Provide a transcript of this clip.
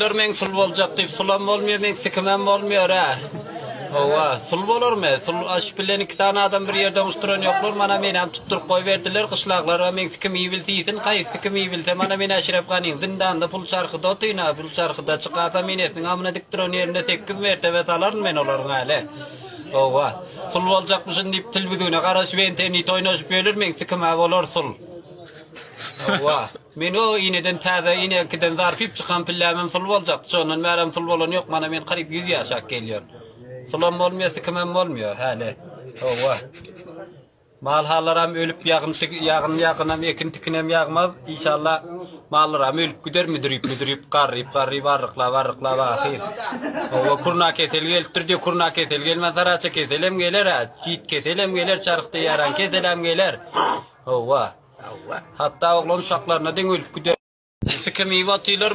Dur meň sul boljak diýip sulam bolmýar meň sikimem bolmýar hä. Howwa, sul bolarmy? Sul aş bilen iki sany adam bir ýerde oňuşdyran ýoklar, mana menem tutduryp goýberdiler gyşlaglar meň sikim iýibilse iýsin, haýsy sikim iýibilse mana men Eşrep ganyň zindanda pul çarhyda otyryn-a, pul çarhyda çykarsam enesiniň amyna dik duran ýerinde sekiz mertebe salaryn men olaryň häli. Howwa, sul boljakmyşyn diýip tilbüzügine garaşyp entenit oýnaşyp ýörler, meň sikim-ä bolar sul. Howwa. Men o ineden täze ineňkiden zarpyp çykan pillämem sul boljakdy. Şondan bärem sul bolany ýok. Mana men garyp ýüz ýaşap gelýän. Sulam bolmaýar, sikimem bolmaýar häli. Howwa. Mal-hallaram ölüp ýagyn ýagyn ýagynam ekin tikinem ýagmaz. Işalla mallaram ölüp gider müdürip-müdürip, garryp-garryp, arryklap-arryklap ahyr. Howwa, kurna keseli gelipdir diýip, kurna keseli gelmän saraça keselem geler-ä. Git keselem geler, çarhda ýaran keselem geler. Howwa. Hatda oglan uşaklaryna deň ölüp gider. Sikim iýip otylar.